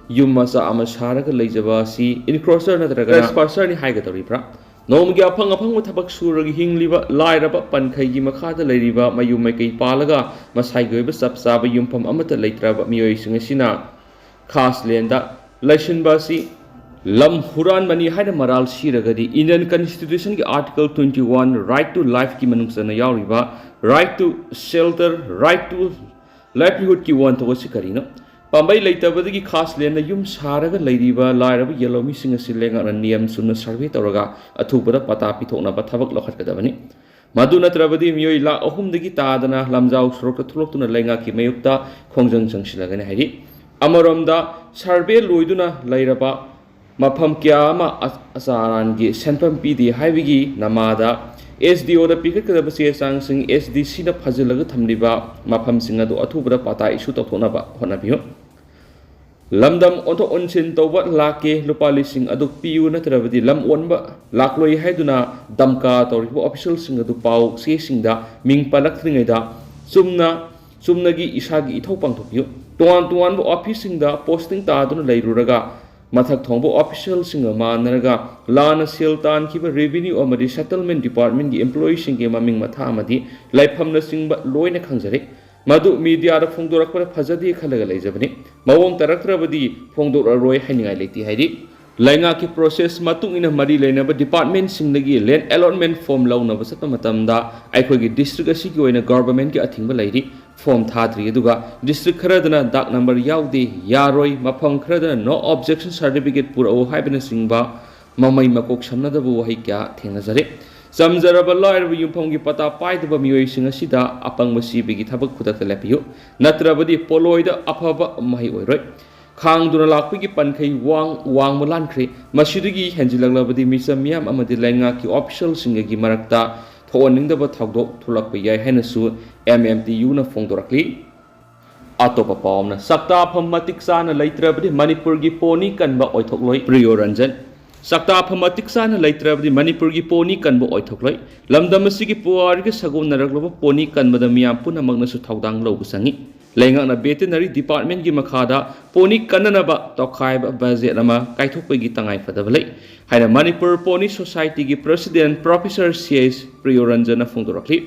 ꯌꯨꯝ ꯃꯆꯥ ꯑꯃ ꯁꯥꯔꯒ ꯂꯩꯖꯕ ꯑꯁꯤ ꯏꯟꯀ꯭ꯔꯣꯆꯔ ꯅꯠꯇ꯭ꯔꯒ ꯇ꯭ꯔꯦꯁꯄꯥꯁꯔꯅꯤ ꯍꯥꯏꯒꯗꯧꯔꯤꯕ꯭ꯔꯥ? ꯅꯣꯡꯃꯒꯤ ꯑꯐꯪ ꯑꯐꯪꯕ ꯊꯕꯛ ꯁꯨꯔꯒ ꯍꯤꯡꯂꯤꯕ ꯂꯥꯏꯔꯕ ꯄꯟꯈꯩꯒꯤ ꯃꯈꯥꯗ ꯂꯩꯔꯤꯕ ꯃꯌꯨꯝ ꯃꯩꯀꯩ ꯄꯥꯜꯂꯒ ꯃꯁꯥꯒꯤ ꯑꯣꯏꯕ ꯆꯞ ꯆꯥꯕ ꯌꯨꯝꯐꯝ ꯑꯃꯠꯇ ꯂꯩꯇ꯭ꯔꯕ ꯃꯤꯑꯣꯏꯁꯤꯡ ꯑꯁꯤꯅ ꯈꯥꯁ ꯂꯦꯟꯗ ꯂꯩꯁꯤꯟꯕ ꯑꯁꯤ ꯂꯝ ꯍꯨꯔꯥꯟꯕꯅꯤ ꯍꯥꯏꯅ ꯃꯔꯥꯜ ꯁꯤꯔꯒꯗꯤ, ꯏꯟꯗꯤꯌꯟ ꯀꯟꯁꯇꯤꯇ꯭ꯌꯨꯁꯟꯒꯤ article twenty one, right to life ꯀꯤ ꯃꯅꯨꯡ ꯆꯟꯅ ꯌꯥꯎꯔꯤꯕ right to shelter, right to livelihood ꯀꯤ ꯋꯥꯍꯟꯊꯣꯛ ꯑꯁꯤ ꯀꯔꯤꯅꯣ? ꯄꯥꯝꯕꯩ ꯂꯩꯇꯕꯗꯒꯤ ꯈꯥꯁ ꯂꯦꯟꯗ ꯌꯨꯝ ꯁꯥꯔꯒ ꯂꯩꯔꯤꯕ ꯂꯥꯏꯔꯕ ꯌꯦꯜꯍꯧꯃꯤꯁꯤꯡ ꯑꯁꯤ ꯂꯩꯉꯥꯛꯅ ꯅꯤꯌꯝ ꯆꯨꯝꯅ ꯁꯔꯚꯦ ꯇꯧꯔꯒ ꯑꯊꯨꯕꯗ ꯄꯇꯥ ꯄꯤꯊꯣꯛꯅꯕ ꯊꯕꯛ ꯂꯧꯈꯠꯀꯗꯕꯅꯤ꯫ ꯃꯗꯨ ꯅꯠꯇ꯭ꯔꯕꯗꯤ ꯃꯤꯑꯣꯏ ꯂꯥꯈ ꯑꯍꯨꯝꯗꯒꯤ ꯇꯥꯗꯅ ꯂꯝꯖꯥꯎ ꯁꯣꯔꯣꯛꯇ ꯊꯣꯛꯂꯛꯇꯨꯅ ꯂꯩꯉꯥꯛꯀꯤ ꯃꯥꯌꯣꯛꯇ ꯈꯣꯡꯖꯪ ꯆꯪꯁꯤꯜꯂꯒꯅꯤ ꯍꯥꯏꯔꯤ꯫ ꯑꯃꯔꯣꯝꯗ, ꯁꯔꯚꯦ ꯂꯣꯏꯗꯨꯅ ꯂꯩꯔꯕ ꯃꯐꯝ ꯀꯌꯥ ꯑꯃ ꯑ-, ꯑꯆꯥ ꯑꯔꯥꯟꯒꯤ ꯁꯦꯟꯐꯝ ꯄꯤꯗꯦ ꯍꯥꯏꯕꯒꯤ ꯅꯃꯥꯗ ꯑꯦꯁ ꯗꯤ ꯑꯣꯗ ꯄꯤꯈꯠꯀꯗꯕ ꯆꯦ ꯆꯥꯡꯁꯤꯡ ꯑꯦꯁ ꯗꯤ ꯁꯤꯅ ꯐꯥꯖꯤꯜꯂꯒ ꯊꯝꯂꯤꯕ ꯃꯐꯝꯁꯤꯡ ꯑꯗꯨ ꯑꯊꯨꯕꯗ ꯄꯇꯥ ꯏꯁꯨ ꯇꯧꯊꯣꯛꯅꯕ ꯍꯣꯠꯅꯕꯤꯌꯨ꯫ ꯂꯝꯗꯝ ꯑꯣꯟꯊꯣꯛ ꯑꯣꯟꯁꯤꯟ ꯇꯧꯕ ꯂꯥꯛꯀꯦ, ꯂꯨꯄꯥ ꯂꯤꯁꯤꯡ ꯑꯗꯨ ꯄꯤꯌꯨ, ꯅꯠꯇ꯭ꯔꯕꯗꯤ ꯂꯝ ꯑꯣꯟꯕ ꯂꯥꯛꯂꯣꯏ ꯍꯥꯏꯗꯨꯅ ꯗꯝꯀꯥ ꯇꯧꯔꯤꯕ ꯑꯣꯐꯤꯁꯤꯌꯦꯜꯁꯤꯡ ꯑꯗꯨ ꯄꯥꯎ ꯆꯦꯁꯤꯡꯗ ꯃꯤꯡ ꯄꯜꯂꯛꯇ꯭ꯔꯤꯉꯩꯗ ꯆꯨꯝꯅ, ꯆꯨꯝꯅꯒꯤ ꯏꯁꯥꯒꯤ ꯏꯊꯧ ꯄꯥꯡꯊꯣꯛꯄꯤꯌꯨ꯫ ꯇꯣꯉꯥꯟ ꯇꯣꯉꯥꯟꯕ ꯑꯣꯐꯤꯁꯁꯤꯡꯗ ꯄꯣꯁꯇꯤꯡ ꯇꯥꯗꯨꯅ ꯂꯩꯔꯨꯔꯒ ꯃꯊꯛ ꯊꯣꯡꯕ ꯑꯣꯐꯤꯁꯤꯌꯦꯜꯁꯤꯡꯒ ꯃꯥꯟꯅꯔꯒ ꯂꯥꯟꯅ ꯁꯦꯜ ꯇꯥꯟꯈꯤꯕ ꯔꯦꯚꯤꯅ꯭ꯌꯨ ꯑꯃꯗꯤ ꯁꯦꯇꯜꯃꯦꯟ ꯗꯤꯄꯥꯔꯠꯃꯦꯟꯒꯤ ꯏꯝꯄ꯭ꯂꯣꯌꯤꯁꯤꯡꯒꯤ ꯃꯃꯤꯡ ꯃꯊꯥ ꯑꯃꯗꯤ ꯂꯩꯐꯝꯅꯆꯤꯡꯕ ꯂꯣꯏꯅ ꯈꯪꯖꯔꯦ꯫ ꯃꯗꯨ ꯃꯤꯗꯤꯌꯥꯗ ꯐꯣꯡꯗꯣꯔꯛꯄꯗ ꯐꯖꯗꯦ ꯈꯜꯂꯒ ꯂꯩꯖꯕꯅꯤ꯫ ꯃꯑꯣꯡ ꯇꯥꯔꯛꯇ꯭ꯔꯕꯗꯤ ꯐꯣꯡꯗꯣꯛꯂꯔꯣꯏ ꯍꯥꯏꯅꯤꯡꯉꯥꯏ ꯂꯩꯇꯦ ꯍꯥꯏꯔꯤ꯫ ꯂꯩꯉꯥꯛꯀꯤ ꯄ꯭ꯔꯣꯁꯦꯁ ꯃꯇꯨꯡ ꯏꯟꯅ ꯃꯔꯤ ꯂꯩꯅꯕ ꯗꯤꯄꯥꯔꯠꯃꯦꯟꯁꯤꯡꯗꯒꯤ ꯂꯦꯟ ꯑꯦꯂꯣꯠꯃꯦꯟ ꯐꯣꯔꯝ ꯂꯧꯅꯕ ꯆꯠꯄ ꯃꯇꯝꯗ ꯑꯩꯈꯣꯏꯒꯤ ꯗꯤꯁꯇ꯭ꯔꯤꯛ ꯑꯁꯤꯒꯤ ꯑꯣꯏꯅ ꯒꯚꯔꯟꯃꯦꯟꯠꯀꯤ ꯑꯊꯤꯡꯕ ꯂꯩꯔꯤ꯫ ꯐꯣꯔꯝ ꯊꯥꯗ꯭ꯔꯤ, ꯑꯗꯨꯒ ꯗꯤꯁꯇ꯭ꯔꯤꯛ ꯈꯔꯗꯅ ꯗꯥꯛ ꯅꯝꯕꯔ ꯌꯥꯎꯗꯦ, ꯌꯥꯔꯣꯏ, ꯃꯐꯝ ꯈꯔꯗꯅ ꯅꯣ ꯑꯣꯕꯖꯦꯛꯁꯟ ꯁꯥꯔꯇꯤꯐꯤꯀꯦꯠ ꯄꯨꯔꯛꯎ ꯍꯥꯏꯕꯅꯆꯤꯡꯕ ꯃꯃꯩ ꯃꯀꯣꯛ ꯁꯝꯅꯗꯕ ꯋꯥꯍꯩ ꯀꯌꯥ ꯊꯦꯡꯅꯖꯔꯦ꯫ ꯆꯝꯖꯔꯕ ꯂꯥꯏꯔꯕ ꯌꯨꯝꯐꯝꯒꯤ ꯄꯇꯥ ꯄꯥꯏꯗꯕ ꯃꯤꯑꯣꯏꯁꯤꯡ ꯑꯁꯤꯗ ꯑꯄꯪꯕ ꯁꯤꯕꯒꯤ ꯊꯕꯛ ꯈꯨꯗꯛꯇ ꯂꯦꯞꯄꯤꯌꯨ, ꯅꯠꯇ꯭ꯔꯕꯗꯤ ꯄꯣꯂꯣꯏꯗ ꯑꯐꯕ ꯃꯍꯩ ꯑꯣꯏꯔꯣꯏ꯫ ꯈꯥꯡꯗꯨꯅ ꯂꯥꯛꯄꯒꯤ ꯄꯟꯈꯩ ꯋꯥꯡ ꯋꯥꯡꯃ ꯂꯥꯟꯈ꯭ꯔꯦ꯫ ꯃꯁꯤꯗꯒꯤ ꯍꯦꯟꯖꯤꯜꯂꯛꯂꯕꯗꯤ ꯃꯤꯆꯝ ꯃꯤꯌꯥꯝ ꯑꯃꯗꯤ ꯂꯩꯉꯥꯛꯀꯤ ꯑꯣꯐꯤꯁꯤꯌꯦꯜꯁꯤꯡꯒꯒꯤ ꯃꯔꯛꯇ ꯊꯣꯛꯍꯟꯅꯤꯡꯗꯕ ꯊꯧꯗꯣꯛ ꯊꯣꯛꯂꯛꯄ ꯌꯥꯏ ꯍꯥꯏꯅꯁꯨ ꯑꯦꯝ ꯑꯦꯝ ꯇꯤ ꯌꯨꯅ ꯐꯣꯡꯗꯣꯔꯛꯂꯤ꯫ ꯑꯇꯣꯞꯄ ꯄꯥꯎ ꯑꯃꯅ, ꯆꯥꯛꯇꯥꯐꯝ ꯃꯇꯤꯛ ꯆꯥꯅ ꯂꯩꯇ꯭ꯔꯕꯗꯤ ꯃꯅꯤꯄꯨꯔꯒꯤ ꯄꯣꯅꯤ ꯀꯟꯕ ꯑꯣꯏꯊꯣꯛꯂꯣꯏ, ꯄ꯭ꯔꯤꯌꯣ ꯔꯟꯖꯟ꯫ ꯆꯥꯛꯇꯥꯐꯝ ꯃꯇꯤꯛ ꯆꯥꯅ ꯂꯩꯇ꯭ꯔꯕꯗꯤ ꯃꯅꯤꯄꯨꯔꯒꯤ ꯄꯣꯅꯤ ꯀꯟꯕ ꯑꯣꯏꯊꯣꯛꯂꯣꯏ꯫ ꯂꯝꯗꯝ ꯑꯁꯤꯒꯤ ꯄꯨꯋꯥꯔꯤꯒ ꯁꯥꯒꯣꯟꯅꯔꯛꯂꯕ ꯄꯣꯅꯤ ꯀꯟꯕꯗ ꯃꯤꯌꯥꯝ ꯄꯨꯝꯅꯃꯛꯅꯁꯨ ꯊꯧꯗꯥꯡ ꯂꯧꯕ ꯆꯪꯏ꯫ ꯂꯩꯉꯥꯛꯅ ꯚꯦꯇꯦꯅꯔꯤ ꯗꯤꯄꯥꯔꯠꯃꯦꯟꯒꯤ ꯃꯈꯥꯗ ꯄꯣꯅꯤ ꯀꯟꯅꯅꯕ ꯇꯣꯈꯥꯏꯕ ꯕꯖꯦꯠ ꯑꯃ ꯀꯥꯏꯊꯣꯛꯄꯒꯤ ꯇꯉꯥꯏ ꯐꯗꯕ ꯂꯩ ꯍꯥꯏꯅ ꯃꯅꯤꯄꯨꯔ ꯄꯣꯅꯤ ꯁꯣꯁꯥꯏꯇꯤꯒꯤ ꯄ꯭ꯔꯁꯤꯗꯦꯟꯠ ꯄ꯭ꯔꯣꯐꯦꯁꯔ ꯁꯤ ꯑꯩꯆ ꯄ꯭ꯔꯤꯌꯣꯔꯟꯖꯟꯅ ꯐꯣꯡꯗꯣꯔꯛꯂꯤ꯫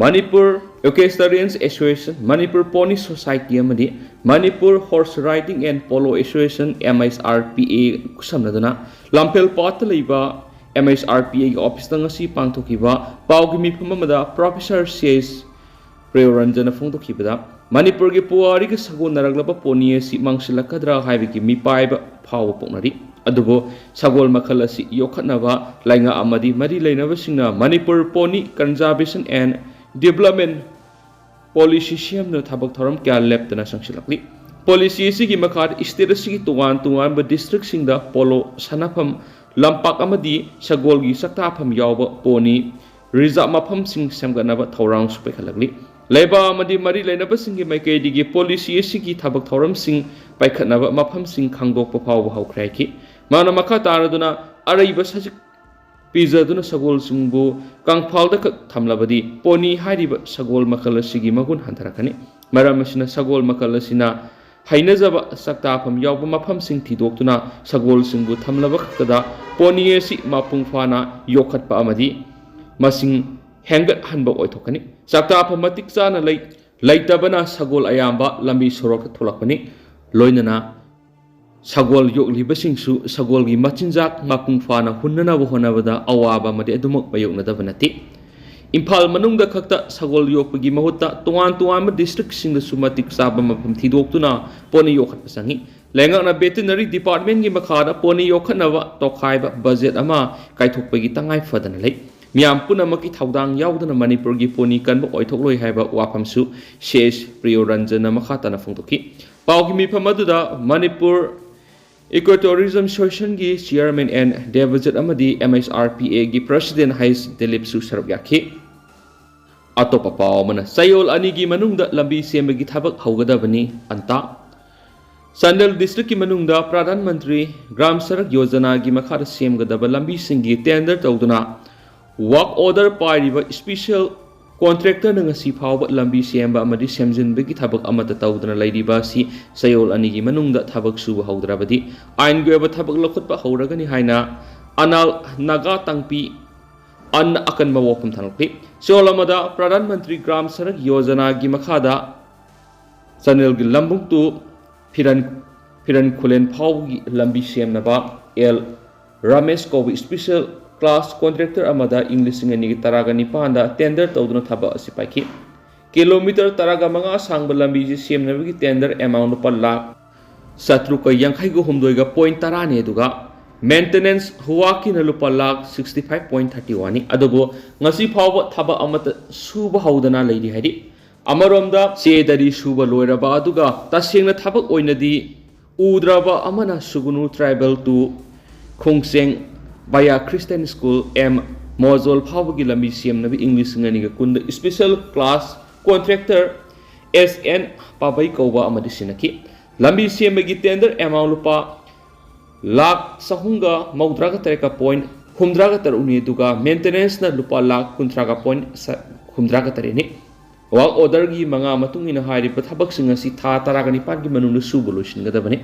Manipur equestrians association, Manipur pony society ꯑꯃꯗꯤ Manipur horse riding and polo association, M H R P A, ꯈꯨꯠꯁꯝꯅꯗꯨꯅ ꯂꯝꯐꯦꯜ ꯄꯥꯠꯇ ꯂꯩꯕ ꯑꯦꯝ ꯑꯩꯆ ꯑꯥꯔ ꯄꯤ ꯑꯦꯒꯤ ꯑꯣꯐꯤꯁꯇ ꯉꯁꯤ ꯄꯥꯡꯊꯣꯛꯈꯤꯕ ꯄꯥꯎꯒꯤ ꯃꯤꯐꯝ ꯑꯃꯗ ꯄ꯭ꯔꯣꯐꯦꯁꯔ ꯁꯤ ꯑꯩꯆ ꯄ꯭ꯔꯤꯌꯣꯔꯟꯖꯟꯅ ꯐꯣꯡꯗꯣꯛꯈꯤꯕꯗ, ꯃꯅꯤꯄꯨꯔꯒꯤ ꯄꯨꯋꯥꯔꯤꯒ ꯁꯥꯒꯣꯟꯅꯔꯛꯂꯕ ꯄꯣꯅꯤ ꯑꯁꯤ ꯃꯥꯡꯁꯤꯜꯂꯛꯀꯗ꯭ꯔꯥ ꯍꯥꯏꯕꯒꯤ ꯃꯤꯄꯥꯏꯕ ꯐꯥꯎꯕ ꯄꯣꯛꯅꯔꯤ꯫ ꯑꯗꯨꯕꯨ ꯁꯒꯣꯜ ꯃꯈꯜ ꯑꯁꯤ ꯌꯣꯛꯈꯠꯅꯕ ꯂꯩꯉꯥꯛ ꯑꯃꯗꯤ ꯃꯔꯤ ꯂꯩꯅꯕꯁꯤꯡꯅ Manipur pony conservation and development policy ꯁꯦꯝꯗꯨꯅ ꯊꯕꯛ ꯊꯧꯔꯝ ꯀꯌꯥ ꯂꯦꯞꯇꯅ ꯆꯪꯁꯤꯜꯂꯛꯂꯤ꯫ ꯄꯣꯂꯤꯁꯤ ꯑꯁꯤꯒꯤ ꯃꯈꯥꯗ ꯁ꯭ꯇꯦꯠ ꯑꯁꯤꯒꯤ ꯇꯣꯉꯥꯟ ꯇꯣꯉꯥꯟꯕ ꯗꯤꯁꯇ꯭ꯔꯤꯛꯁꯤꯡꯗ ꯄꯣꯂꯣ ꯁꯥꯟꯅꯐꯝ ꯂꯝꯄꯥꯛ ꯑꯃꯗꯤ ꯁꯒꯣꯜꯒꯤ ꯆꯥꯛꯇꯥꯐꯝ ꯌꯥꯎꯕ ꯄꯣꯅꯤ ꯔꯤꯖꯥꯔꯚ ꯃꯐꯝꯁꯤꯡ ꯁꯦꯝꯒꯠꯅꯕ ꯊꯧꯔꯥꯡꯁꯨ ꯄꯥꯏꯈꯠꯂꯛꯂꯤ꯫ ꯂꯩꯕꯥꯛ ꯑꯃꯗꯤ ꯃꯔꯤ ꯂꯩꯅꯕꯁꯤꯡꯒꯤ ꯃꯥꯏꯀꯩꯗꯒꯤ ꯄꯣꯂꯤꯁꯤ ꯑꯁꯤꯒꯤ ꯊꯕꯛ ꯊꯧꯔꯝꯁꯤꯡ ꯄꯥꯏꯈꯠꯅꯕ ꯃꯐꯝꯁꯤꯡ ꯈꯪꯗꯣꯛꯄ ꯐꯥꯎꯕ ꯍꯧꯈ꯭ꯔꯦ ꯍꯥꯏꯈꯤ꯫ ꯃꯥꯅ ꯃꯈꯥ ꯇꯥꯔꯗꯨꯅ ꯑꯔꯩꯕ ꯁꯖꯤꯛ ꯄꯤꯖꯗꯨꯅ ꯁꯒꯣꯜꯁꯤꯡꯕꯨ ꯀꯪꯐꯥꯜꯗ ꯈꯛ ꯊꯝꯂꯕꯗꯤ ꯄꯣꯅꯤ ꯍꯥꯏꯔꯤꯕ ꯁꯒꯣꯜ ꯃꯈꯜ ꯑꯁꯤꯒꯤ ꯃꯒꯨꯟ ꯍꯟꯊꯔꯛꯀꯅꯤ꯫ ꯃꯔꯝ ꯑꯁꯤꯅ ꯁꯒꯣꯜ ꯃꯈꯜ ꯑꯁꯤꯅ ꯍꯩꯅꯖꯕ ꯆꯥꯛꯇꯥꯐꯝ ꯌꯥꯎꯕ ꯃꯐꯝꯁꯤꯡ ꯊꯤꯗꯣꯛꯇꯨꯅ ꯁꯒꯣꯜꯁꯤꯡꯕꯨ ꯊꯝꯂꯕ ꯈꯛꯇꯗ ꯄꯣꯅꯤ ꯑꯁꯤ ꯃꯄꯨꯡ ꯐꯥꯅ ꯌꯣꯛꯈꯠꯄ ꯑꯃꯗꯤ ꯃꯁꯤꯡ ꯍꯦꯟꯒꯠꯍꯟꯕ ꯑꯣꯏꯊꯣꯛꯀꯅꯤ꯫ ꯆꯥꯛꯇꯥꯐꯝ ꯃꯇꯤꯛ ꯆꯥꯅ ꯂꯩ-, ꯂꯩꯇꯕꯅ ꯁꯒꯣꯜ ꯑꯌꯥꯝꯕ ꯂꯝꯕꯤ ꯁꯣꯔꯣꯛꯇ ꯊꯣꯛꯂꯛꯄꯅꯤ꯫ ꯂꯣꯏꯅꯅ ꯁꯒꯣꯜ ꯌꯣꯛꯂꯤꯕꯁꯤꯡꯁꯨ ꯁꯒꯣꯜꯒꯤ ꯃꯆꯤꯟꯖꯥꯛ ꯃꯄꯨꯡ ꯐꯥꯅ ꯍꯨꯟꯅꯅꯕ ꯍꯣꯠꯅꯕꯗ ꯑꯋꯥꯕ ꯑꯃꯗꯤ ꯑꯗꯨꯃꯛ ꯃꯥꯌꯣꯛꯅꯗꯕ ꯅꯠꯇꯦ꯫ ꯏꯝꯐꯥꯜ ꯃꯅꯨꯡꯗ ꯈꯛꯇ ꯁꯒꯣꯜ ꯌꯣꯛꯄꯒꯤ ꯃꯍꯨꯠꯇ ꯇꯣꯉꯥꯟ ꯇꯣꯉꯥꯟꯕ districtꯁꯤꯡꯗꯁꯨ ꯃꯇꯤꯛ ꯆꯥꯕ ꯃꯐꯝ ꯊꯤꯗꯣꯛꯇꯨꯅ ꯄꯣꯅꯤ ꯌꯣꯛꯈꯠꯄ ꯆꯪꯏ꯫ ꯂꯩꯉꯥꯛꯅ veterinary departmentꯀꯤ ꯃꯈꯥꯗ ꯄꯣꯅꯤ ꯌꯣꯛꯈꯠꯅꯕ ꯇꯣꯈꯥꯏꯕ budget ꯑꯃ ꯀꯥꯏꯊꯣꯛꯄꯒꯤ ꯇꯉꯥꯏ ꯐꯗꯅ ꯂꯩ꯫ ꯃꯤꯌꯥꯝ ꯄꯨꯝꯅꯃꯛꯀꯤ ꯊꯧꯗꯥꯡ ꯌꯥꯎꯗꯅ ꯃꯅꯤꯄꯨꯔꯒꯤ ꯄꯣꯅꯤ ꯀꯟꯕ ꯑꯣꯏꯊꯣꯛꯂꯣꯏ ꯍꯥꯏꯕ ꯋꯥꯐꯝꯁꯨ ꯁꯤ ꯑꯦꯁ ꯄ꯭ꯔꯤꯌꯣꯔꯟꯖꯟꯅ ꯃꯈꯥ ꯇꯥꯅ ꯐꯣꯡꯗꯣꯛꯈꯤ꯫ ꯄꯥꯎꯒꯤ ꯃꯤꯐꯝ ꯑꯗꯨꯗ ꯃꯅꯤꯄꯨꯔ Ecotourism Associationꯒꯤ chairman ꯑꯦꯟ ꯗꯦꯕꯖꯤꯠ ꯑꯃꯗꯤ MHRPAꯒꯤ president ꯍꯩꯁ ꯗꯤꯂꯤꯞꯁꯨ ꯁꯔꯨꯛ ꯌꯥꯈꯤ꯫ ꯑꯇꯣꯞꯄ ꯄꯥꯎ ꯑꯃꯅ, ꯆꯌꯣꯜ ꯑꯅꯤꯒꯤ ꯃꯅꯨꯡꯗ ꯂꯝꯕꯤ ꯁꯦꯝꯕꯒꯤ ꯊꯕꯛ ꯍꯧꯒꯗꯕꯅꯤ, ꯑꯟꯇꯥ꯫ ꯆꯥꯟꯗꯦꯜ districtꯀꯤ ꯃꯅꯨꯡꯗ ꯄ꯭ꯔꯙꯥꯟ ꯃꯟꯇ꯭ꯔꯤ ꯒ꯭ꯔꯥꯝ ꯁꯔꯛ ꯌꯣꯖꯅꯥꯒꯤ ꯃꯈꯥꯗ ꯁꯦꯝꯒꯗꯕ ꯂꯝꯕꯤꯁꯤꯡꯒꯤ tender ꯇꯧꯗꯨꯅ work order ꯄꯥꯏꯔꯤꯕ special contractorꯅ ꯉꯁꯤ ꯐꯥꯎꯕ ꯂꯝꯕꯤ ꯁꯦꯝꯕ ꯑꯃꯗꯤ ꯁꯦꯝꯖꯤꯟꯕꯒꯤ ꯊꯕꯛ ꯑꯃꯠꯇ ꯇꯧꯗꯅ ꯂꯩꯔꯤꯕ ꯑꯁꯤ ꯆꯌꯣꯜ ꯑꯅꯤꯒꯤ ꯃꯅꯨꯡꯗ ꯊꯕꯛ ꯁꯨꯕ ꯍꯧꯗ꯭ꯔꯕꯗꯤ ꯑꯥꯏꯟꯒꯤ ꯑꯣꯏꯕ ꯊꯕꯛ ꯂꯧꯈꯠꯄ ꯍꯧꯔꯒꯅꯤ ꯍꯥꯏꯅ ꯑꯅꯥꯜ ꯅꯥꯒꯥ ꯇꯥꯡꯄꯤ ꯑꯟꯅ ꯑꯀꯟꯕ ꯋꯥꯐꯝ ꯊꯝꯂꯛꯂꯤ꯫ ꯆꯌꯣꯜ ꯑꯃꯗ ꯄ꯭ꯔꯙꯥꯟ ꯃꯟꯇ꯭ꯔꯤ ꯒ꯭ꯔꯥꯝ ꯁꯔꯛ ꯌꯣꯖꯅꯥꯒꯤ ꯃꯈꯥꯗ ꯆꯥꯟꯗꯦꯜꯒꯤ ꯂꯝꯕꯨꯛ to ꯐꯤꯔꯟ, ꯐꯤꯔꯟ ꯈꯨꯂꯦꯟ ꯐꯥꯎꯕꯒꯤ ꯂꯝꯕꯤ ꯁꯦꯝꯅꯕ ꯑꯦꯜ ꯔꯥꯃꯦꯁ ꯀꯧꯕ special class contractor ꯑꯃꯗ ꯏꯪ ꯂꯤꯁꯤꯡ ꯑꯅꯤꯒ ꯇꯔꯥꯒ ꯅꯤꯄꯥꯟꯗ tender ꯇꯧꯗꯨꯅ ꯊꯕꯛ ꯑꯁꯤ ꯄꯥꯏꯈꯤ꯫ Kilometre ꯇꯔꯥꯒ ꯃꯉꯥ ꯁꯥꯡꯕ ꯂꯝꯕꯤꯁꯤ ꯁꯦꯝꯅꯕꯒꯤ tender amount ꯂꯨꯄꯥ ꯂꯥꯈ ꯆꯥꯇ꯭ꯔꯨꯛꯀ ꯌꯥꯡꯈꯩꯒ ꯍꯨꯝꯗꯣꯏꯒ point ꯇꯔꯥꯅꯤ, ꯑꯗꯨꯒ maintenance ꯍꯨꯋꯥꯀꯤꯅ ꯂꯨꯄꯥ lakh sixty five point thirty oneꯅꯤ꯫ ꯑꯗꯨꯕꯨ ꯉꯁꯤ ꯐꯥꯎꯕ ꯊꯕꯛ ꯑꯃꯠꯇ ꯁꯨꯕ ꯍꯧꯗꯅ ꯂꯩꯔꯤ ꯍꯥꯏꯔꯤ꯫ ꯑꯃꯔꯣꯝꯗ ꯆꯦꯗꯗꯤ ꯁꯨꯕ ꯂꯣꯏꯔꯕ ꯑꯗꯨꯒ ꯇꯁꯦꯡꯅ ꯊꯕꯛ ꯑꯣꯏꯅꯗꯤ ꯎꯗ꯭ꯔꯕ ꯑꯃꯅ ꯁꯨꯒꯅꯨ tribal to ꯈꯣꯡꯆꯦꯡ via Christian School M ꯃꯣꯖꯣꯜ ꯐꯥꯎꯕꯒꯤ ꯂꯝꯕꯤ ꯁꯦꯝꯅꯕ ꯏꯪ ꯂꯤꯁꯤꯡ ꯑꯅꯤꯒ ꯀꯨꯟꯗ special class contractor S N ꯄꯥꯕꯩ ꯀꯧꯕ ꯑꯃꯗꯤ ꯁꯤꯟꯅꯈꯤ꯫ ꯂꯝꯕꯤ ꯁꯦꯝꯕꯒꯤ tender amount ꯂꯨꯄꯥ ꯂꯥꯈ ꯆꯍꯨꯝꯒ ꯃꯧꯗ꯭ꯔꯥꯒ ꯇꯔꯦꯠꯀ point ꯍꯨꯝꯗ꯭ꯔꯥꯒ ꯇꯔꯨꯛꯅꯤ, ꯑꯗꯨꯒ maintenanceꯅ ꯂꯨꯄꯥ ꯂꯥꯈ ꯀꯨꯟꯊ꯭ꯔꯥꯒ point ꯍꯨꯝꯗ꯭ꯔꯥꯒ ꯇꯔꯦꯠꯅꯤ꯫ Work orderꯒꯤ ꯃꯉꯥ ꯃꯇꯨꯡ ꯏꯟꯅ ꯍꯥꯏꯔꯤꯕ ꯊꯕꯛꯁꯤꯡ ꯑꯁꯤ ꯊꯥ ꯇꯔꯥꯒ ꯅꯤꯄꯥꯟꯒꯤ ꯃꯅꯨꯡꯗ ꯁꯨꯕ ꯂꯣꯏꯁꯤꯟꯒꯗꯕꯅꯤ꯫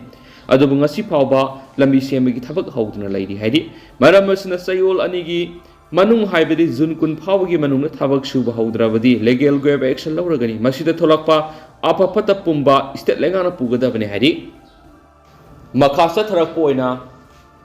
ꯑꯗꯨꯕꯨ ꯉꯁꯤ ꯐꯥꯎꯕ ꯂꯝꯕꯤ ꯁꯦꯝꯕꯒꯤ ꯊꯕꯛ ꯍꯧꯗꯨꯅ ꯂꯩꯔꯤ ꯍꯥꯏꯔꯤ꯫ ꯃꯔꯝ ꯑꯁꯤꯅ ꯆꯌꯣꯜ ꯑꯅꯤꯒꯤ ꯃꯅꯨꯡ, ꯍꯥꯏꯕꯗꯤ ꯖꯨꯟ ꯀꯨꯟ ꯐꯥꯎꯕꯒꯤ ꯃꯅꯨꯡꯗ ꯊꯕꯛ ꯁꯨꯕ ꯍꯧꯗ꯭ꯔꯕꯗꯤ legal ꯑꯣꯏꯕ action ꯂꯧꯔꯒꯅꯤ꯫ ꯃꯁꯤꯗ ꯊꯣꯛꯂꯛꯄ ꯑꯐ ꯐꯠꯇ ꯄꯨꯝꯕ state ꯂꯩꯉꯥꯛꯅ ꯄꯨꯒꯗꯕꯅꯤ ꯍꯥꯏꯔꯤ꯫ ꯃꯈꯥ ꯆꯠꯊꯔꯛꯄ ꯑꯣꯏꯅ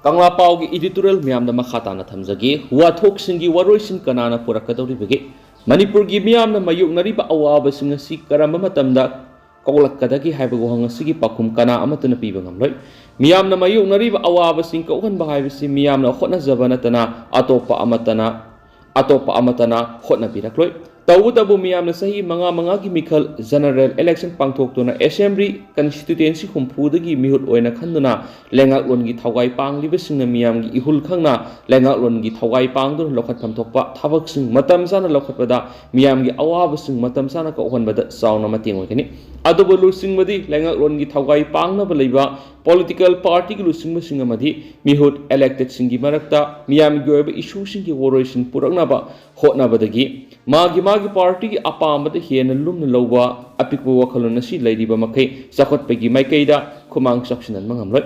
ꯀꯪꯂꯥ ꯄꯥꯎꯒꯤ editorial ꯃꯌꯥꯝꯗ ꯃꯈꯥ ꯇꯥꯅ ꯊꯝꯖꯒꯦ꯫ ꯋꯥꯊꯣꯛꯁꯤꯡꯒꯤ ꯋꯥꯔꯣꯏꯁꯤꯟ ꯀꯅꯥꯅ ꯄꯨꯔꯛꯀꯗꯧꯔꯤꯕꯒꯦ? ꯃꯅꯤꯄꯨꯔꯒꯤ ꯃꯤꯌꯥꯝꯅ ꯃꯥꯌꯣꯛꯅꯔꯤꯕ ꯑꯋꯥꯕꯁꯤꯡ ꯑꯁꯤ ꯀꯔꯝꯕ ꯃꯇꯝꯗ ꯀꯣꯛꯂꯛꯀꯗꯒꯦ ꯍꯥꯏꯕ ꯋꯥꯍꯪ ꯑꯁꯤꯒꯤ ꯄꯥꯎꯈꯨꯝ ꯀꯅꯥ ꯑꯃꯠꯇꯅ ꯄꯤꯕ ꯉꯝꯂꯣꯏ꯫ ꯃꯤꯌꯥꯝꯅ ꯃꯥꯌꯣꯛꯅꯔꯤꯕ ꯑꯋꯥꯕꯁꯤꯡ ꯀꯣꯛꯍꯟꯕ ꯍꯥꯏꯕꯁꯤ ꯃꯤꯌꯥꯝꯅ ꯍꯣꯠꯅꯖꯕ ꯅꯠꯇꯅ ꯑꯇꯣꯞꯄ ꯑꯃꯠꯇꯅ, ꯑꯇꯣꯞꯄ ꯑꯃꯠꯇꯅ ꯍꯣꯠꯅꯕꯤꯔꯛꯂꯣꯏ꯫ ꯇꯧꯕꯇꯕꯨ ꯃꯤꯌꯥꯝꯅ ꯆꯍꯤ ꯃꯉꯥ ꯃꯉꯥꯒꯤ ꯃꯤꯈꯜ general election ꯄꯥꯡꯊꯣꯛꯇꯨꯅ assembly constituency ꯍꯨꯝꯐꯨꯗꯒꯤ ꯃꯤꯍꯨꯠ ꯑꯣꯏꯅ ꯈꯟꯗꯨꯅ ꯂꯩꯉꯥꯛꯂꯣꯟꯒꯤ ꯊꯧꯒꯥꯏ ꯄꯥꯡꯂꯤꯕꯁꯤꯡꯅ ꯃꯤꯌꯥꯝꯒꯤ ꯏꯍꯨꯜ ꯈꯪꯅ ꯂꯩꯉꯥꯛꯂꯣꯟꯒꯤ ꯊꯧꯒꯥꯏ ꯄꯥꯡꯗꯨꯅ ꯂꯧꯈꯠꯐꯝ ꯊꯣꯛꯄ ꯊꯕꯛꯁꯤꯡ ꯃꯇꯝ ꯆꯥꯅ ꯂꯧꯈꯠꯄꯗ, ꯃꯤꯌꯥꯝꯒꯤ ꯑꯋꯥꯕꯁꯤꯡ ꯃꯇꯝ ꯆꯥꯅ ꯀꯣꯛꯍꯟꯕꯗ ꯆꯥꯎꯅ ꯃꯇꯦꯡ ꯑꯣꯏꯒꯅꯤ꯫ ꯑꯗꯨꯕꯨ ꯂꯨꯆꯤꯡꯕꯗꯤ ꯂꯩꯉꯥꯛꯂꯣꯟꯒꯤ ꯊꯧꯒꯥꯏ ꯄꯥꯡꯅꯕ ꯂꯩꯕ political partyꯒꯤ ꯂꯨꯆꯤꯡꯕꯁꯤꯡ ꯑꯃꯗꯤ ꯃꯤꯍꯨꯠ electedꯁꯤꯡꯒꯤ ꯃꯔꯛꯇ ꯃꯤꯌꯥꯝꯒꯤ ꯑꯣꯏꯕ issueꯁꯤꯡꯒꯤ ꯋꯥꯔꯣꯏꯁꯤꯟ ꯄꯨꯔꯛꯅꯕ ꯍꯣꯠꯅꯕꯗꯒꯤ ꯃꯥꯒꯤ ꯃꯥꯒꯤ partyꯒꯤ ꯑꯄꯥꯝꯕꯗ ꯍꯦꯟꯅ ꯂꯨꯝꯅ ꯂꯧꯕ ꯑꯄꯤꯛꯄ ꯋꯥꯈꯜꯂꯣꯟ ꯑꯁꯤ ꯂꯩꯔꯤꯕ ꯃꯈꯩ ꯆꯥꯎꯈꯠꯄꯒꯤ ꯃꯥꯏꯀꯩꯗ ꯈꯨꯃꯥꯡ ꯆꯥꯎꯁꯤꯟꯍꯟꯕ ꯉꯝꯂꯣꯏ꯫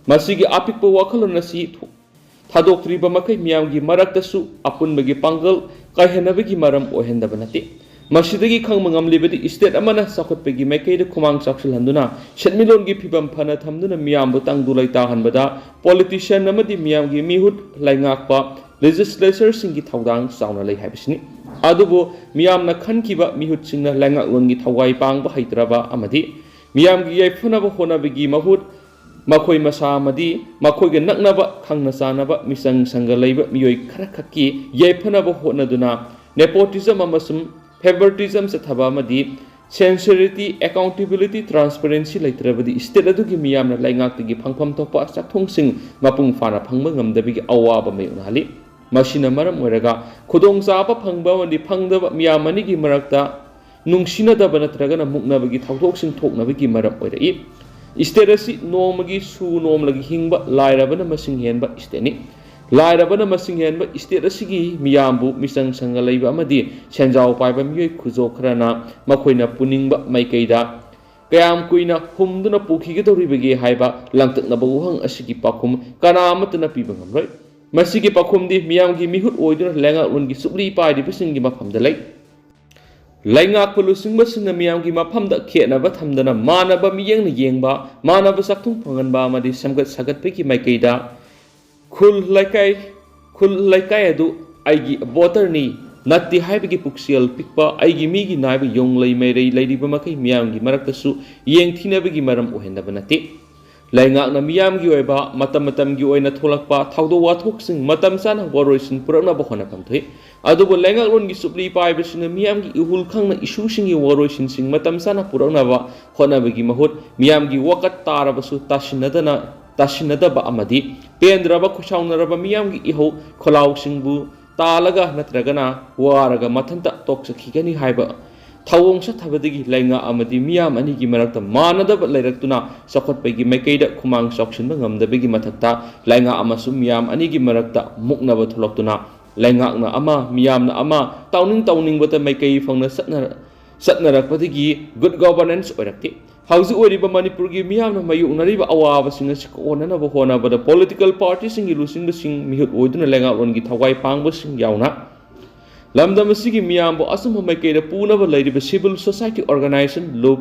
ꯃꯁꯤꯒꯤ ꯑꯄꯤꯛꯄ ꯋꯥꯈꯜꯂꯣꯟ ꯑꯁꯤ ꯊꯣ-, ꯊꯥꯗꯣꯛꯇ꯭ꯔꯤꯕ ꯃꯈꯩ ꯃꯤꯌꯥꯝꯒꯤ ꯃꯔꯛꯇꯁꯨ ꯑꯄꯨꯟꯕꯒꯤ ꯄꯥꯡꯒꯜ ꯀꯥꯏꯍꯟꯅꯕꯒꯤ ꯃꯔꯝ ꯑꯣꯏꯍꯟꯗꯕ ꯅꯠꯇꯦ꯫ ꯃꯁꯤꯗꯒꯤ ꯈꯪꯕ ꯉꯝꯂꯤꯕꯗꯤ state ꯑꯃꯅ ꯆꯥꯎꯈꯠꯄꯒꯤ ꯃꯥꯏꯀꯩꯗ ꯈꯨꯃꯥꯡ ꯆꯥꯎꯁꯤꯜꯍꯟꯗꯨꯅ ꯁꯦꯟꯃꯤꯠꯂꯣꯟꯒꯤ ꯐꯤꯕꯝ ꯐꯅ ꯊꯝꯗꯨꯅ ꯃꯤꯌꯥꯝꯕꯨ ꯇꯪꯗꯨ ꯂꯩꯇꯥꯍꯟꯕꯗ politician ꯑꯃꯗꯤ ꯃꯤꯌꯥꯝꯒꯤ ꯃꯤꯍꯨꯠ ꯂꯩꯉꯥꯛꯄ legislatorꯁꯤꯡꯒꯤ ꯊꯧꯗꯥꯡ ꯆꯥꯎꯅ ꯂꯩ ꯍꯥꯏꯕꯁꯤꯅꯤ꯫ ꯑꯗꯨꯕꯨ ꯃꯤꯌꯥꯝꯅ ꯈꯟꯈꯤꯕ ꯃꯤꯍꯨꯠꯁꯤꯡꯅ ꯂꯩꯉꯥꯛꯂꯣꯟꯒꯤ ꯊꯧꯒꯥꯏ ꯄꯥꯡꯕ ꯍꯩꯇ꯭ꯔꯕ ꯑꯃꯗꯤ ꯃꯤꯌꯥꯝꯒꯤ ꯌꯥꯏꯐꯅꯕ ꯍꯣꯠꯅꯕꯒꯤ ꯃꯍꯨꯠ ꯃꯈꯣꯏ ꯃꯁꯥ ꯑꯃꯗꯤ ꯃꯈꯣꯏꯒ ꯅꯛꯅꯕ ꯈꯪꯅ ꯆꯥꯟꯅꯕ ꯃꯤꯆꯪ ꯁꯪꯒ ꯂꯩꯕ ꯃꯤꯑꯣꯏ ꯈꯔꯈꯛꯀꯤ ꯌꯥꯏꯐꯅꯕ ꯍꯣꯠꯅꯗꯨꯅ nepotism ꯑꯃꯁꯨꯡ favoritism ꯆꯠꯊꯕ ꯑꯃꯗꯤ Sincerity, accountability, transparency ꯂꯩꯇ꯭ꯔꯕꯗꯤ state ꯑꯗꯨꯒꯤ ꯃꯤꯌꯥꯝꯅ ꯂꯩꯉꯥꯛꯇꯒꯤ ꯐꯪꯐꯝ ꯊꯣꯛꯄ ꯆꯥꯛꯊꯨꯡꯁꯤꯡ ꯃꯄꯨꯡ ꯐꯥꯅ ꯐꯪꯕ ꯉꯝꯗꯕꯒꯤ ꯑꯋꯥꯕ ꯃꯥꯌꯣꯛꯅꯍꯜꯂꯤ꯫ ꯃꯁꯤꯅ ꯃꯔꯝ ꯑꯣꯏꯔꯒ ꯈꯨꯗꯣꯡꯆꯥꯕ ꯐꯪꯕ ꯑꯃꯗꯤ ꯐꯪꯗꯕ ꯃꯤꯌꯥꯝ ꯑꯅꯤꯒꯤ ꯃꯔꯛꯇ ꯅꯨꯡꯁꯤꯅꯗꯕ ꯅꯠꯇ꯭ꯔꯒꯅ ꯃꯨꯛꯅꯕꯒꯤ ꯊꯧꯗꯣꯛꯁꯤꯡ ꯊꯣꯛꯅꯕꯒꯤ ꯃꯔꯝ ꯑꯣꯏꯔꯛꯏ꯫ State ꯑꯁꯤ ꯅꯣꯡꯃꯒꯤ ꯁꯨ ꯅꯣꯝꯂꯒꯤ ꯍꯤꯡꯕ ꯂꯥꯏꯔꯕꯅ ꯃꯁꯤꯡ ꯍꯦꯟꯕ state ꯅꯤ꯫ ꯂꯥꯏꯔꯕꯅ ꯃꯁꯤꯡ ꯍꯦꯟꯕ state ꯑꯁꯤꯒꯤ ꯃꯤꯌꯥꯝꯕꯨ ꯃꯤꯆꯪ ꯁꯪꯒ ꯂꯩꯕ ꯑꯃꯗꯤ ꯁꯦꯟꯖꯥꯎ ꯄꯥꯏꯕ ꯃꯤꯑꯣꯏ ꯈꯨꯖꯣ ꯈꯔꯅ ꯃꯈꯣꯏꯅ ꯄꯨꯅꯤꯡꯕ ꯃꯥꯏꯀꯩꯗ ꯀꯌꯥꯝ ꯀꯨꯏꯅ ꯍꯨꯝꯗꯨꯅ ꯄꯨꯈꯤꯒꯗꯧꯔꯤꯕꯒꯦ ꯍꯥꯏꯕ ꯂꯥꯡꯇꯛꯅꯕ ꯋꯥꯍꯪ ꯑꯁꯤꯒꯤ ꯄꯥꯎꯈꯨꯝ ꯀꯅꯥ ꯑꯃꯠꯇꯅ ꯄꯤꯕ ꯉꯝꯂꯣꯏ꯫ ꯃꯁꯤꯒꯤ ꯄꯥꯎꯈꯨꯝꯗꯤ ꯃꯤꯌꯥꯝꯒꯤ ꯃꯤꯍꯨꯠ ꯑꯣꯏꯗꯨꯅ ꯂꯩꯉꯥꯛꯂꯣꯟꯒꯤ ꯆꯨꯞꯂꯤ ꯄꯥꯏꯔꯤꯕꯁꯤꯡꯒꯤ ꯃꯐꯝꯗ ꯂꯩ꯫ ꯂꯩꯉꯥꯛꯄ ꯂꯨꯆꯤꯡꯕꯁꯤꯡꯅ ꯃꯤꯌꯥꯝꯒꯤ ꯃꯐꯝꯗ ꯈꯦꯠꯅꯕ ꯊꯝꯗꯅ ꯃꯥꯟꯅꯕ ꯃꯤꯠꯌꯦꯡꯅ ꯌꯦꯡꯕ, ꯃꯥꯟꯅꯕ ꯆꯥꯛꯊꯨꯡ ꯐꯪꯍꯟꯕ ꯑꯃꯗꯤ ꯁꯦꯝꯒꯠ ꯁꯥꯒꯠꯄꯒꯤ ꯃꯥꯏꯀꯩꯗ ꯈꯨꯜ ꯂꯩꯀꯥꯏ, ꯈꯨꯜ ꯂꯩꯀꯥꯏ ꯑꯗꯨ ꯑꯩꯒꯤ voter ꯅꯤ, ꯅꯠꯇꯦ ꯍꯥꯏꯕꯒꯤ ꯄꯨꯛꯆꯦꯜ ꯄꯤꯛꯄ, ꯑꯩꯒꯤ ꯃꯤꯒꯤ ꯅꯥꯏꯕ ꯌꯣꯡꯂꯩ ꯃꯩꯔꯩ ꯂꯩꯔꯤꯕ ꯃꯈꯩ ꯃꯤꯌꯥꯝꯒꯤ ꯃꯔꯛꯇꯁꯨ ꯌꯦꯡꯊꯤꯅꯕꯒꯤ ꯃꯔꯝ ꯑꯣꯏꯍꯟꯗꯕ ꯅꯠꯇꯦ꯫ ꯂꯩꯉꯥꯛꯅ ꯃꯤꯌꯥꯝꯒꯤ ꯑꯣꯏꯕ ꯃꯇꯝ ꯃꯇꯝꯒꯤ ꯑꯣꯏꯅ ꯊꯣꯛꯂꯛꯄ ꯊꯧꯗꯣꯛ ꯋꯥꯊꯣꯛꯁꯤꯡ ꯃꯇꯝ ꯆꯥꯅ ꯋꯥꯔꯣꯏꯁꯤꯟ ꯄꯨꯔꯛꯅꯕ ꯍꯣꯠꯅꯐꯝ ꯊꯣꯛꯏ꯫ ꯑꯗꯨꯕꯨ ꯂꯩꯉꯥꯛꯂꯣꯟꯒꯤ ꯆꯨꯞꯂꯤ ꯄꯥꯏꯕꯁꯤꯡꯅ ꯃꯤꯌꯥꯝꯒꯤ ꯏꯍꯨꯜ ꯈꯪꯅ issue ꯁꯤꯡꯒꯤ ꯋꯥꯔꯣꯏꯁꯤꯟꯁꯤꯡ ꯃꯇꯝ ꯆꯥꯅ ꯄꯨꯔꯛꯅꯕ ꯍꯣꯠꯅꯕꯒꯤ ꯃꯍꯨꯠ ꯃꯤꯌꯥꯝꯒꯤ ꯋꯥꯀꯠ ꯇꯥꯔꯕꯁꯨ ꯇꯥꯁꯤꯟꯅꯗꯅ, ꯇꯥꯁꯤꯟꯅꯗꯕ ꯑꯃꯗꯤ ꯄꯦꯟꯗ꯭ꯔꯕ ꯈꯨꯁꯥꯎꯅꯔꯕ ꯃꯤꯌꯥꯝꯒꯤ ꯏꯍꯧ ꯈꯣꯜꯂꯥꯎꯁꯤꯡꯕꯨ ꯇꯥꯜꯂꯒ ꯅꯠꯇ꯭ꯔꯒꯅ ꯋꯥꯔꯒ ꯃꯊꯟꯇ ꯇꯣꯛꯆꯈꯤꯒꯅꯤ ꯍꯥꯏꯕ ꯊꯧꯑꯣꯡ ꯆꯠꯊꯕꯗꯒꯤ ꯂꯩꯉꯥꯛ ꯑꯃꯗꯤ ꯃꯤꯌꯥꯝ ꯑꯅꯤꯒꯤ ꯃꯔꯛꯇ ꯃꯥꯟꯅꯗꯕ ꯂꯩꯔꯛꯇꯨꯅ ꯆꯥꯎꯈꯠꯄꯒꯤ ꯃꯥꯏꯀꯩꯗ ꯈꯨꯃꯥꯡ ꯆꯥꯎꯁꯤꯟꯕ ꯉꯝꯗꯕꯒꯤ ꯃꯊꯛꯇ ꯂꯩꯉꯥꯛ ꯑꯃꯁꯨꯡ ꯃꯤꯌꯥꯝ ꯑꯅꯤꯒꯤ ꯃꯔꯛꯇ ꯃꯨꯛꯅꯕ ꯊꯣꯛꯂꯛꯇꯨꯅ ꯂꯩꯉꯥꯛꯅ ꯑꯃ, ꯃꯤꯌꯥꯝꯅ ꯑꯃ, ꯇꯧꯅꯤꯡ ꯇꯧꯅꯤꯡꯕꯇ ꯃꯥꯏꯀꯩ ꯐꯪꯅ ꯆꯠꯅ-, ꯆꯠꯅꯔꯛꯄꯗꯒꯤ good governance ꯑꯣꯏꯔꯛꯇꯦ꯫ ꯍꯧꯖꯤꯛ ꯑꯣꯏꯔꯤꯕ ꯃꯅꯤꯄꯨꯔꯒꯤ ꯃꯤꯌꯥꯝꯅ ꯃꯥꯌꯣꯛꯅꯔꯤꯕ ꯑꯋꯥꯕꯁꯤꯡ ꯑꯁꯤ ꯀꯣꯛꯍꯟꯅꯅꯕ ꯍꯣꯠꯅꯕꯗ political party ꯁꯤꯡꯒꯤ ꯂꯨꯆꯤꯡꯕꯁꯤꯡ ꯃꯤꯍꯨꯠ ꯑꯣꯏꯗꯨꯅ ꯂꯩꯉꯥꯛꯂꯣꯟꯒꯤ ꯊꯋꯥꯏ ꯄꯥꯡꯕꯁꯤꯡ ꯌꯥꯎꯅ ꯂꯝꯗꯝ ꯑꯁꯤꯒꯤ ꯃꯤꯌꯥꯝꯕꯨ ꯑꯆꯨꯝꯕ ꯃꯥꯏꯀꯩꯗ ꯄꯨꯅꯕ ꯂꯩꯔꯤꯕ civil society organization, ꯂꯨꯞ,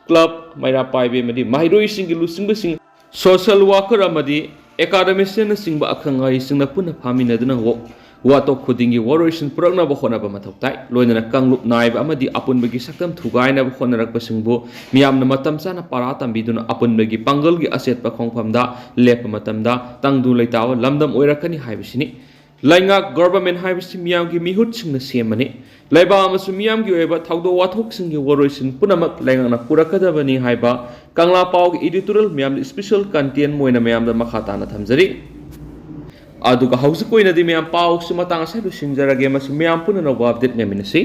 club, ꯃꯩꯔꯥ ꯄꯥꯏꯕꯤ ꯑꯃꯗꯤ ꯃꯍꯩꯔꯣꯏꯁꯤꯡꯒꯤ ꯂꯨꯆꯤꯡꯕꯁꯤꯡ, social worker ꯑꯃꯗꯤ academician ꯅꯆꯤꯡꯕ ꯑꯈꯪ ꯑꯍꯩꯁꯤꯡꯅ ꯄꯨꯟꯅ ꯐꯝꯃꯤꯟꯅꯗꯨꯅ ꯋꯥ-, ꯋꯥꯊꯣꯛ ꯈꯨꯗꯤꯡꯒꯤ ꯋꯥꯔꯣꯏꯁꯤꯟ ꯄꯨꯔꯛꯅꯕ ꯍꯣꯠꯅꯕ ꯃꯊꯧ ꯇꯥꯏ꯫ ꯂꯣꯏꯅꯅ ꯀꯥꯡꯂꯨꯞ ꯅꯥꯏꯕ ꯑꯃꯗꯤ ꯑꯄꯨꯟꯕꯒꯤ ꯁꯛꯇꯝ ꯊꯨꯒꯥꯏꯅꯕ ꯍꯣꯠꯅꯔꯛꯄꯁꯤꯡꯕꯨ ꯃꯤꯌꯥꯝꯅ ꯃꯇꯝ ꯆꯥꯅ ꯄꯥꯔꯥ ꯇꯝꯕꯤꯗꯨꯅ ꯑꯄꯨꯟꯕꯒꯤ ꯄꯥꯡꯒꯜꯒꯤ ꯑꯆꯦꯠꯄ ꯈꯣꯡꯐꯝꯗ ꯂꯦꯞꯄ ꯃꯇꯝꯗ ꯇꯪꯗꯨ ꯂꯩꯇꯥꯕ ꯂꯝꯗꯝ ꯑꯣꯏꯔꯛꯀꯅꯤ ꯍꯥꯏꯕꯁꯤꯅꯤ꯫ ꯂꯩꯉꯥꯛ, ꯒꯣꯚꯔꯟꯃꯦꯟꯠ ꯍꯥꯏꯕꯁꯤ ꯃꯤꯌꯥꯝꯒꯤ ꯃꯤꯍꯨꯠꯁꯤꯡꯅ ꯁꯦꯝꯕꯅꯤ꯫ ꯂꯩꯕꯥꯛ ꯑꯃꯁꯨꯡ ꯃꯤꯌꯥꯝꯒꯤ ꯑꯣꯏꯕ ꯊꯧꯗꯣꯛ ꯋꯥꯊꯣꯛꯁꯤꯡꯒꯤ ꯋꯥꯔꯣꯏꯁꯤꯟ ꯄꯨꯝꯅꯃꯛ ꯂꯩꯉꯥꯛꯅ ꯄꯨꯔꯛꯀꯗꯕꯅꯤ ꯍꯥꯏꯕ ꯀꯪꯂꯥ ꯄꯥꯎꯒꯤ editorial ꯃꯌꯥꯝꯗ special content ꯑꯣꯏꯅ ꯃꯌꯥꯝꯗ ꯃꯈꯥ ꯇꯥꯅ ꯊꯝꯖꯔꯤ꯫ ꯑꯗꯨꯒ ꯍꯧꯖꯤꯛ ꯑꯣꯏꯅꯗꯤ ꯃꯌꯥꯝ ꯄꯥꯎꯁꯤ ꯃꯇꯥꯡ ꯑꯁꯤꯗ ꯂꯣꯏꯁꯤꯟꯖꯔꯒꯦ꯫ ꯃꯁꯤ ꯃꯌꯥꯝ ꯄꯨꯟꯅ ꯑꯅꯧꯕ update ꯉꯥꯏꯃꯤꯟꯅꯁꯤ꯫